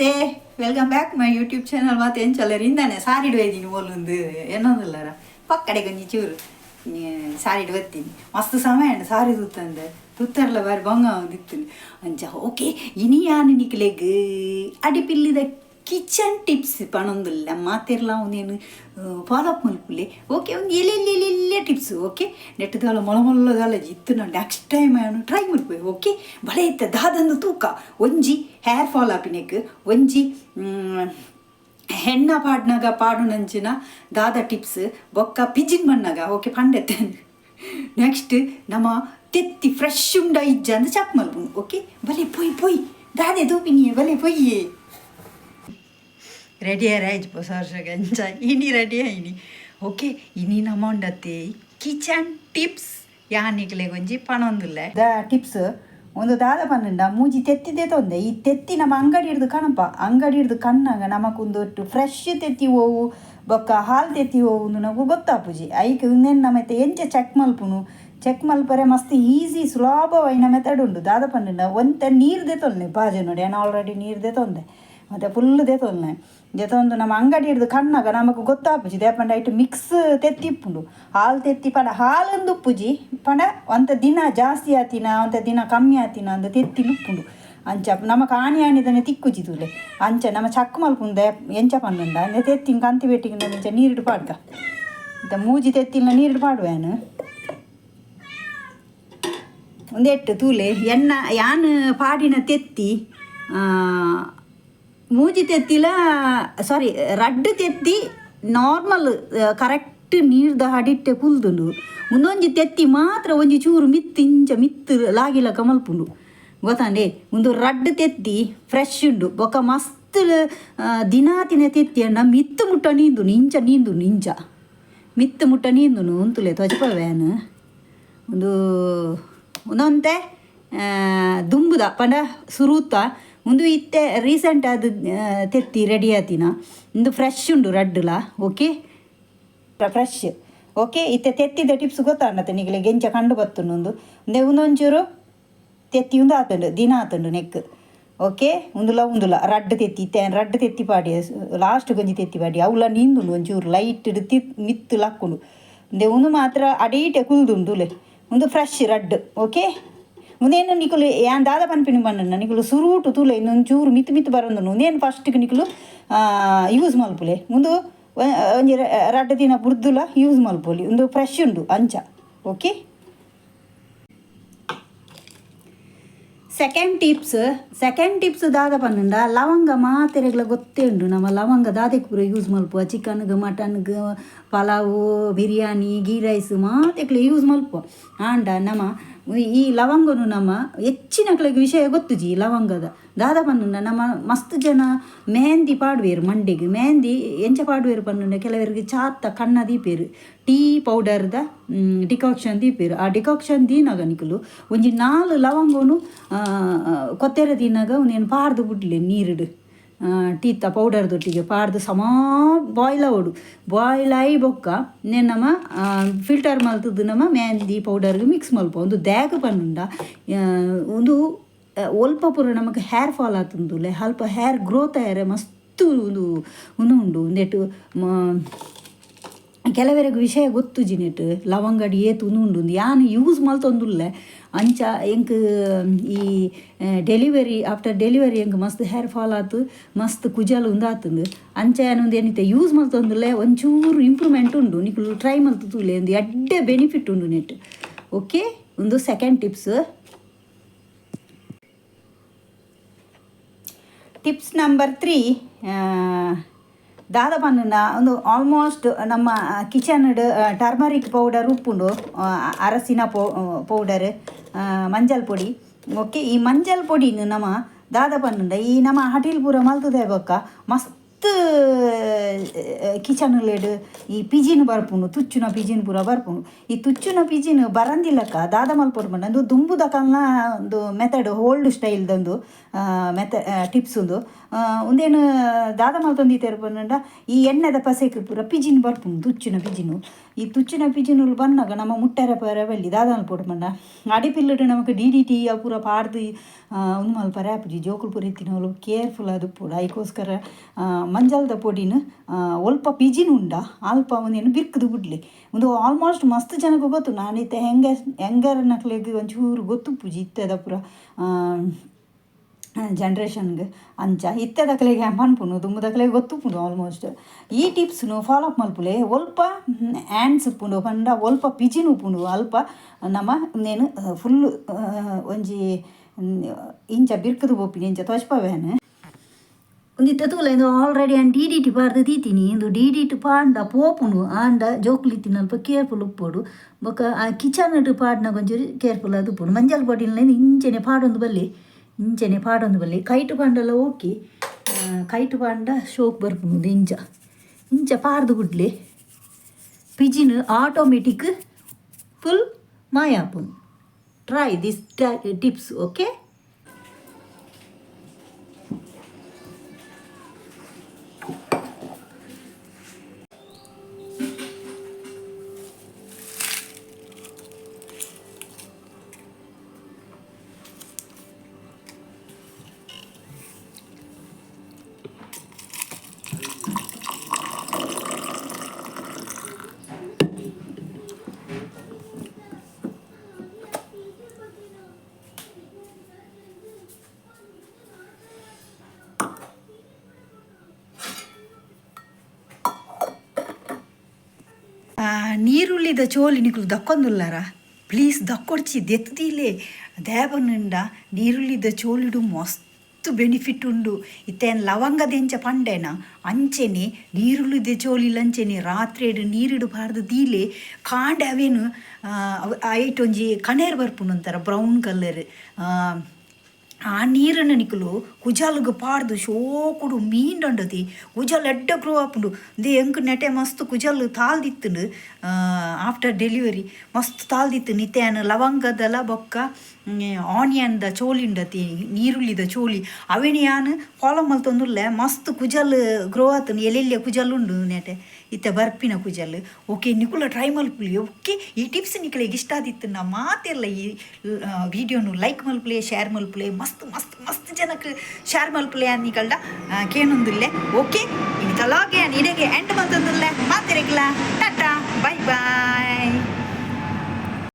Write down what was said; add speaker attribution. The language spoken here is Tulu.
Speaker 1: Namaste, welcome back my YouTube channel. ಮಾತು ಎಂಚಲ್ಲರು ಇಂದಾನೆ ಸಾರಿಡು ಒಯ್ದೀನಿ ಓಲುಂದು ಏನೊಂದಿಲ್ಲರ ಪಕ್ಕಡೆ ಕೊಂಚ ಚೂರು ಸಾರಿಡು ಬತ್ತೀನಿ. ಮಸ್ತ್ ಸಮಯ ಉಂಡು ಸಾರಿ ತುತ್ತಂದೆ ತುತ್ತರ್ಲ ಬಾರಿ ಬಂಗ ದಿತ್ತಿನಿ ಅಂಚ. ಓಕೆ, ಇನಿ ಯಾನು ನಿಕ್ಲೆಗ್ ಅಡಿಪಿಲ್ಲಿದ ಕಿಚನ್ ಟಿಪ್ಸ್ ಪಣೊಂದುಲ್ಲ, ಮಾತೆರ್ಲ ಒಂದೇನು ಫಾಲೋ ಅಪ್ ಮಲ್ಪುಲೆ. ಓಕೆ, ಒಂದು ಎಲ್ಲೆಲ್ಲಿ ಎಲ್ಲೆಲ್ಲ ಟಿಪ್ಸ್. ಓಕೆ, ನೆಟ್ಟದಾಲ ಮೊಳ ಮೊಲ್ಲದಾಲ ಇತ್ತು ನಾನು ನೆಕ್ಸ್ಟ್ ಟೈಮ್ ನಾನು ಟ್ರೈ ಮಲ್ಪುವೆ. ಓಕೆ, ಬಳೆ ಇತ್ತ ದಾದಂದು ತೂಕ ಒಂಜಿ ಹೇರ್ ಫಾಲ್ ಆಪಿನೆಕ್ ಒಂಜಿ ಹೆಣ್ಣ ಪಾಡ್ನಾಗ ಪಾಡುನಂಚಿನ ದಾದ ಟಿಪ್ಸ್ ಬೊಕ್ಕ ಪಿಜಿನ್ ಮಣ್ಣಾಗ. ಓಕೆ, ಪಂಡೆತ್ತೆ ನೆಕ್ಸ್ಟ್ ನಮ್ಮ ತೆತ್ತಿ ಫ್ರೆಶ್ ಉಂಡ ಇಜ್ಜ ಅಂದ್ ಚೆಕ್ ಮಲ್ಪುನು. ಓಕೆ, ಬಲೆ ಪೊಯ್ ಪೊಯ್ ದಾದೆ ತೂಪಿನಿಯೇ ಬಲೆ ಪೊಯ್ಯೇ ರೆಡಿ ಆಯ್ತು ಹೊಸ ವರ್ಷಕ್ಕೆ ಎಂಚ ಇನಿ ರೆಡಿ ಆಯ್ನಿ. ಓಕೆ, ಇನಿ ನಮ್ಮ ಉಂಡತ್ತೆ ಕಿಚನ್ ಟಿಪ್ಸ್ ಯಾನಿಕ್ಲೆ ಒಂಜಿ ಪಣೊಂದುಲ್ಲೆ the tips. ಒಂದು ದಾದ ಪನ್ನುಂಡ ಮೂಜಿ ತೆತ್ತಿದೆ ತೊಂದೆ. ಈ ತೆತ್ತಿ ನಮ್ಮ ಅಂಗಡಿ ಹಿಡ್ದು ಕಣಪ್ಪ, ಅಂಗಡಿ ಹಿಡ್ದು ಕಣ್ಣಾಗ ನಮಕೊಂದು ಫ್ರೆಶ್ ತೆತ್ತಿ ಹೋವು ಬೊಕ್ಕ ಹಾಲು ತೆತ್ತಿ ಹೋವು ನಮಗು ಗೊತ್ತಾಪುಜಿ. ಐಕ್ ಉಂದೆನ್ ನಮ್ಮ ಎಂಚ ಚೆಕ್ ಮಲ್ಪುನು? ಚೆಕ್ ಮಲ್ಪರೆ ಮಸ್ತ್ ಈಸಿ ಸುಲಭವಾಯಿನ ಮೆಥಡ್ ಉಂಡು. ದಾದ ಪನ್ನುಂಡ ಒಂತೆ ನೀರು ದೆತೊಲ್ನೆ ಬಾಜೆ ನೋಡಿ, ನಾನು ಆಲ್ರೆಡಿ ನೀರು ದೆತೊಂದೆ ಮತ್ತು ಫುಲ್ ದೆತೊಲ್ನೆ. ದೆತೊಂದು ನಮ್ಮ ಅಂಗಡಿ ಹಿಡ್ದು ಕಣ್ಣಾಗ ನಮಕ್ ಗೊತ್ತಾಪುಜಿ. ದೇಪಂಡ ಐಟ್ ಮಿಕ್ಸ್ ತೆತ್ತಿ ಇಪ್ಪುಂಡು. ಹಾಲು ತೆತ್ತಿ ಪಂಡ ಹಾಲಂದು ಉಪ್ಪುಜಿ, ಪಂಡ ಒಂತ ದಿನ ಜಾಸ್ತಿ ಆತಿನ ಒಂತ ದಿನ ಕಮ್ಮಿ ಆತಿನ ಅಂದ್ ತೆತ್ತಿಲು ಉಪ್ಪುಂಡು. ಅಂಚ ನಮಕ್ ಆಣಿ ಆಣಿದನೆ ತಿಕ್ಕುಜಿ ತೂಲೆ. ಅಂಚ ನಮ್ಮ ಚಕ್ ಮಲ್ಪುಂದೆ ಎಂಚ ಪನ್ನುಂಡ ಅಂದೆ ತೆತ್ತಿನ ಕಂತಿ ಬೆಟ್ಟಿಗೆ ಇಂಚ ನೀರಿಡು ಪಾಡ್ಗ. ಇತ್ತ ಮೂಜಿ ತೆತ್ತಿನ ನೀರಿಡು ಪಾಡುವೇನು ಒಂದೆಟ್ಟು ತೂಲೆ. ಎಣ್ಣ ಯಾನ್ ಪಾಡಿನ ತೆತ್ತಿ ಮೂಜಿ ತೆತ್ತಿಲ, ಸಾರಿ, ರಡ್ಡ್ ತೆತ್ತಿ ನಾರ್ಮಲ್ ಕರೆಕ್ಟ್ ನೀರ್ದ ಅಡಿಟ್ಟೆ ಕುಲ್ದುಂಡು. ಒಂದೊಂಜಿ ತೆತ್ತಿ ಮಾತ್ರ ಒಂಜಿ ಚೂರು ಮಿತ್ತು ಇಂಚ ಮಿತ್ತು ಲಾಗಿಲಕ ಮಲ್ಪುಂಡು ಗೊತ್ತಾಂಡೆ. ಒಂದು ರಡ್ಡ್ ತೆತ್ತಿ ಫ್ರೆಶ್ ಉಂಡು. ಬೊಕ್ಕ ಮಸ್ತ್ ದಿನಾತಿನ ತೆತ್ತಿ ಅಣ್ಣ ಮಿತ್ತು ಮುಟ್ಟ ನೀಂದುನು, ಇಂಚ ನೀಂದುನು, ಇಂಚ ಮಿತ್ತು ಮುಟ್ಟ ನೀಂದುನು ಉಂತುಲೆ ತ್ವಜಪವ್ಯಾನ್. ಒಂದು ಒಂದೊಂತೆ ದುಂಬುದ ಪಂಡ ಸುರೂತ ಒಂದು ಇತ್ತೆ ರೀಸೆಂಟ್ ಅದು ತೆತ್ತಿ ರೆಡಿ ಆತಿನ. ಒಂದು ಫ್ರೆಶ್ ಉಂಡು ರಡ್ಡುಲ. Okay, fresh. Okay, ಇತ್ತೆ ತೆತ್ತಿದ ಟಿಪ್ಸ್ ಗೊತ್ತಾಂಡತ್ತೆ ನಿಗಲೆ ಗೆಂಚ ಕಂಡು ಬತ್ತುಂಡು. ಒಂದು ಒಂದೇ ಒಂದೊಂಚೂರು ತೆತ್ತಿ ಒಂದು ಆತುಂಡು, ದಿನ ಆತುಂಡು ನೆಕ್. ಓಕೆ, ಉಂದುಲ ಉಂದುಲ ರಡ್ಡ್ ತೆತ್ತಿ ಇತ್ತೆ ರಡ್ಡ್ ತೆತ್ತಿ ಪಾಡಿ, ಲಾಸ್ಟ್ ಗೊಂಜಿ ತೆತ್ತಿ ಪಾಡಿ ಅವುಲ ನೀಂದುಂಡು ಒಂಚೂರು ಲೈಟ್ ತಿ ಮಿತ್ತು ಲಕ್ಕುಂಡು. ಒಂದೇ ಉಂದು ಮಾತ್ರ ಅಡೀಟೆ ಕುಲ್ದುಂಡುಲೆ. ಒಂದು ಫ್ರೆಶ್ ರಡ್ಡ್. ಓಕೆ, ಉಂದೇನು ನಿಕುಲು ಯಾನ್ ದಾದ ಪನ್ಪಿನ ಪನ್ನನ್ನ ನಿಕುಲು ಸುರೂಟು ತೂಲೆ ಇನ್ನೊಂಚೂರು ಮಿತ್ತು ಮಿತ್ತು ಬರೋಂದುಂಡು. ಉಂದೇನು ಫಸ್ಟ್ಗೆ ನಿಕುಲು ಯೂಸ್ ಮಲ್ಪುಲೆ. ಉಂದು ಒಂಜಿ ರಡ್ಡ್ ದಿನ ಬುಡ್ದುಲ ಯೂಸ್ ಮಲ್ಪೊಲಿ. ಉಂದು ಫ್ರೆಶ್ ಉಂಡು ಅಂಚ. Okay, second tips. Second tips ದಾದ ಪನ್ನುಂಡ ಲವಂಗ ಮಾತೆರೆಗ್ಲ ಗೊತ್ತೇ ಉಂಡು. ನಮ್ಮ ಲವಂಗ ದಾದೆಕ್ ಪೂರ ಯೂಸ್ ಮಲ್ಪುವ? ಚಿಕನ್ಗೆ, ಮಟನ್ಗೆ, ಪಲಾವು, ಬಿರಿಯಾನಿ, ಗೀ ರೈಸ್ ಮಾತೆಕ್ಲ ಯೂಸ್ ಮಲ್ಪುವ. ಆಂಡ ನಮ್ಮ ಈ ಲವಂಗನು ನಮ್ಮ ಹೆಚ್ಚಿನಕ್ಲೆಗ್ ವಿಷಯ ಗೊತ್ತುಜಿ. ಈ ಲವಂಗದ ದಾದ ಪನ್ನುಂಡ ನಮ್ಮ ಮಸ್ತ್ ಜನ ಮೆಹಂದಿ ಪಾಡುವೆರು ಮಂಡೆಗ್. ಮೆಹಂದಿ ಎಂಚ ಪಾಡುವೆರು ಪನ್ನುಂಡ ಕೆಲವರಿಗೆ ಚಾತ್ತ ಕಣ್ಣ ದೀಪೇರು, ಟೀ ಪೌಡರ್ದ ಡಿಕಾಕ್ಷನ್ ದೀಪೇರು. ಆ ಡಿಕಾಕ್ಷನ್ ದೀನಾಗ ನಿಕುಲು ಒಂಜಿ 4 ಲವಂಗನು ಕೊತ್ತೆರ ದೀನಾಗ ಒಂದೇನು ಪಾಡ್ದು ಬುಡ್ಲೆ ನೀರುಡು, ಟೀತ ಪೌಡರ್ ದೊಟ್ಟಿಗೆ ಪಾಡ್ದು ಸಮಾ ಬಾಯ್ಲ್ ಆವೊಡು. ಬಾಯ್ಲ್ ಆಯಿ ಬೊಕ್ಕ ನೇನ್ ನಮ ಫಿಲ್ಟರ್ ಮಲ್ತದ್ದು ನಮ್ಮ ಮೆಹಂದಿ ಪೌಡರ್ಗೆ ಮಿಕ್ಸ್ ಮಲ್ಪ. ಒಂದು ದ್ಯಾಗ ಪನ್ನುಂಡ ಒಂದು ಒಲ್ಪ ಪೂರ ನಮಕ್ ಹೇರ್ ಫಾಲ್ ಆತುಂದುಲ್ಲೆ, ಅಲ್ಪ ಹೇರ್ ಗ್ರೋತ್ ಆಯರೆ ಮಸ್ತ್ ಒಂದು ಉಂದು ಉಂಡು. ಉಂದೆಟ್ ಕೆಲವರೆಗ್ ವಿಷಯ ಗೊತ್ತುಜಿ ನೆಟ್ ಲವಂಗಡ್ ಏತ್ ಉಂದು ಉಂಡು. ಯಾನ್ ಯೂಸ್ ಮಲ್ತೊಂದುಲ್ಲೆ. ಅಂಚ ಎಂಕ್ ಈ delivery, after delivery ಎಂಕ್ ಮಸ್ತ್ ಹೇರ್ ಫಾಲ್ ಆತು, ಮಸ್ತ್ ಕುಜಲ್ ಉಂದಾತುಂಡು. ಅಂಚ ಯಾನ್ ಉಂದು ಏನಿತ್ತೆ ಯೂಸ್ ಮಲ್ತೊಂದುಲ್ಲೆ, ಒಂಚೂರು ಇಂಪ್ರೂವ್ಮೆಂಟ್ ಉಂಡು. ನಿಕುಲು ಟ್ರೈ ಮಲ್ತು ತೂಲೆ, ಒಂದು ಎಡ್ಡೆ ಬೆನಿಫಿಟ್ ಉಂಡು ನೆಟ್. ಓಕೆ, ಒಂದು second tips. Tips number 3 ದಾದ ಪನ್ನುಂಡ ಒಂದು ಆಲ್ಮೋಸ್ಟ್ ನಮ್ಮ kitchen turmeric powder ಉಪ್ಪುಂಡು, ಅರಸಿನ ಪೌಡರ್, ಮಂಜಲ್ ಪೊಡಿ. ಓಕೆ, ಈ ಮಂಜಲ್ ಪೊಡಿನ ನಮ್ಮ ದಾದ ಪನ್ನುಂಡ ಈ ನಮ್ಮ ಹಟಿಲ್ ಪೂರ ಮಲ್ತದೆ ಬೊಕ್ಕ ಮಸ್ತ್ ಕಿಚನ್ ಲೇಡ್ ಈ ಪಿಜಿನ್ ಬರ್ಪುಂಡು, ತುಚ್ಚುನ ಪಿಜಿನ್ ಪೂರ ಬರ್ಪುಂಡು. ಈ ತುಚ್ಚುನ ಪಿಜಿನ್ ಬರಂದಿಲ್ಲಕ್ಕ ದಾದ ಮಲ್ಪೊಡು ಪಂಡ ಒಂದು ದುಂಬುದ ಕಲ್ನ ಒಂದು ಮೆಥಡ್, ಓಲ್ಡ್ ಸ್ಟೈಲ್ದೊಂದು ಮೆಥ ಟಿಪ್ಸ್ ಉಂದು. ಉಂದೇನು ದಾದ ಮಲ್ತೊಂದಿತ್ತೆರ್ ಪಂಡ ಈ ಎಣ್ಣೆದ ಪಸೆಕ್ ಪೂರ ಪಿಜಿನ್ ಬರ್ಪುಂಡು, ತುಚ್ಚಿನ ಪಿಜಿನು. ಈ ತುಚ್ಚಿನ ಪಿಜಿನುಲು ಬನ್ನಗ ನಮ್ಮ ಮುಟ್ಟರೆ ಪರ ಬಲ್ಲಿ ದಾದ ಮಲ್ಪೊಡು ಪಂಡ ಅಡಿಪಿಲ್ಲುಡು ನಮಕ್ ಡಿ ಡಿ ಟಿ ಪೂರ ಪಾಡ್ದು ಉಂದು ಮಲ್ಪರೆ ಆಪುಜಿ. ಜೋಕುಲು ಪೂರ ಇತ್ತಿನವ್ಲು ಕೇರ್ಫುಲ್ ಆದುಪ್ಪೊಡು. ಐಕೋಸ್ಕರ ಮಂಜಲ್ದ ಪೊಡಿನ ಒಲ್ಪ ಪಿಜಿನ್ ಉಂಡ ಅಲ್ಪ ಒಂದೇನು ಬಿರ್ಕ್ದು ಬುಡ್ಲಿ. ಉಂದು ಆಲ್ಮೋಸ್ಟ್ ಮಸ್ತ್ ಜನಕ್ಕೆ ಗೊತ್ತು. ನಾನಿತ್ತೆ ಹೆಂಗೆ ಹೆಂಗರ್ನಕ್ಲೆಗ್ ಒಂಚೂರು ಗೊತ್ತುಪ್ಪುಜಿ ಇತ್ತೆದ ಪೂರ ಜನ್ರೇಷನ್ಗೆ. ಅಂಚ ಇತ್ತೆದಕ್ಲೆಗೆ ಪನ್ಪುನು, ದುಂಬುದಕ್ಲೆಗ್ ಗೊತ್ತುಪ್ಪುಂಡು ಆಲ್ಮೋಸ್ಟ್. ಈ ಟಿಪ್ಸ್ನು ಫಾಲೋ ಅಪ್ ಮಲ್ಪುಲೆ. ಒಲ್ಪ ಆ್ಯಂಟ್ಸ್ ಉಪ್ಪುಂಡು ಪಂಡ ಒಲ್ಪ ಪಿಜಿನ್ ಉಪ್ಪುಂಡು ಅಲ್ಪ ನಮ ಉಂದೇನು ಫುಲ್ಲು ಒಂಜಿ ಇಂಚ ಬಿರ್ಕುದು ಪೋಪಿನಿ ಇಂಚ ತೋಜ್ಪಾವೇನು. ಉಂದಿತ್ತೆ ತೂಲ, ಇಂದು ಆಲ್ರೆಡಿ ಆನ್ ಡಿ ಡಿ ಟಿ ಪಾಡ್ದು ದೀತೀನಿ. ಇಂದು ಡಿ ಡಿ ಟಿ ಪಾಂಡ ಪೋಪುಂಡು, ಆಂಡ ಜೋಕುಲು ಇತ್ತಿನಲ್ಪ ಕೇರ್ಫುಲ್ ಉಪ್ಪೊಡು. ಬೊಕ್ಕ ಆ ಕಿಚನ್ ಪಾಡ್ನಗ ಒಂಚೂರು ಕೇರ್ಫುಲ್ ಆದ್ ಉಪ್ಪೊಡು. ಮಂಜಲ್ ಪೊಡಿನ್ಲ ಇಂಚೆನೆ ಪಾಡೊಂದು ಬಲ್ಲಿ, ಇಂಚೆನೆ ಪಾಡೊಂದು ಬಲ್ಲಿ. ಕೈಟ್ ಪಾಂಡಲ ಓಕೆ, ಕೈಟ್ ಪಾಂಡ ಶೋಕ್ ಬರ್ಪುಂಡು. ಇಂಚ ಇಂಚ ಪಾಡ್ದು ಬುಡ್ಲೆ, ಪಿಜಿನ್ ಆಟೋಮೆಟಿಕ್ ಫುಲ್ ಮಾಯ ಆಪುಂಡು. Try this tips, okay. ನೀರುಳ್ಳಿದ ಚೋಲಿ ನಿಕುಲು ದಕ್ಕೊಂದುಲ್ಲಾರ ಪ್ಲೀಸ್ ದಕ್ಕೊಡ್ಚಿ, ದೆತ್ತುದೀಲೆ. ದೇವನುಂಡ ನೀರುಳ್ಳಿದ ಚೋಲಿಡು ಮಸ್ತ್ ಬೆನಿಫಿಟ್ ಉಂಡು. ಇತ್ತೆ ಲವಂಗದೆಂಚ ಪಂಡೇನ ಅಂಚೆನೆ ನೀರುಳ್ಳಿದ ಚೋಲಿಲಂಚೆನೆ ರಾತ್ರಿಡ್ ನೀರಿಡು ಪಾಡ್ದು ದೀಲೆ, ಕಾಂಡೆ ಅವೇನು ಐಟ್ ಒಂಜಿ ಕಣೇರ್ ಬರ್ಪುಂಡು ಒಂಥರ ಬ್ರೌನ್ ಕಲರ್. ಆ ನೀರನ್ನು ನಿಕುಲು ಕುಜಲ್ಗ್ ಪಾಡ್ದು ಶೋಕುಡು ಮೀಂಡಂಡತಿ ಕುಜಲ್ ಎಡ್ಡೆ ಗ್ರೋ ಆಪುಂಡು. ಇಂದೇ ಎಂಕ್ ನೆಟೆ ಮಸ್ತ್ ಕುಜಲ್ ತಾಲ್ದಿತ್ತುಂಡು, ಆಫ್ಟರ್ ಡೆಲಿವರಿ ಮಸ್ತ್ ತಾಲ್ದಿತ್ತು. ನಿತ್ತೆ ಯಾನ್ ಲವಂಗದಲ ಬೊಕ್ಕ ಆನಿಯನ್ದ ಚೋಲಿ ಉಂಡತಿ, ನೀರುಳ್ಳಿದ ಚೋಲಿ, ಅವೆನ್ ಯಾನ್ ಫಾಲೋ ಮಲ್ತೊಂದುಲ್ಲೆ. ಮಸ್ತ್ ಕುಜಲ್ ಗ್ರೋ ಆತುಂಡು. ಎಲ್ಲೆಲ್ಯ ಕುಜಲ್ ಉಂಡು ನೆಟೆ ಇತ್ತೆ ಬರ್ಪಿನ ಕುಜಲ್. ಓಕೆ, ನಿಕುಲ ಟ್ರೈ ಮಲ್ಪುಲಿ. ಓಕೆ, ಈ ಟಿಪ್ಸ್ ನಿಕಲೆಗ್ ಇಷ್ಟ ಆದಿತ್ತು ನಾ ಮಾತೆಲ್ಲ ಈ ವಿಡಿಯೋನು ಲೈಕ್ ಮಲ್ಪುಲೆ, ಶೇರ್ ಮಲ್ಪುಲೆ, ಮಸ್ತ್ ಮಸ್ತ್ ಮಸ್ತ್ ಜನಕ್ಕೆ ಶೇರ್ ಮಲ್ಪುಲೆ ನಿಕಲ್ಡ ಕೇನೊಂದುಲ್ಲೆ. ಓಕೆ, ಇನಿತ ಲಾಗ್ ಯಾನ್ ಇಡೆಗೆ ಎಂಡ್ ಮಲ್ತೊಂದುಲ್ಲೆ. ಮಾತೆರೆಗ್ಲ Tata, bye bye.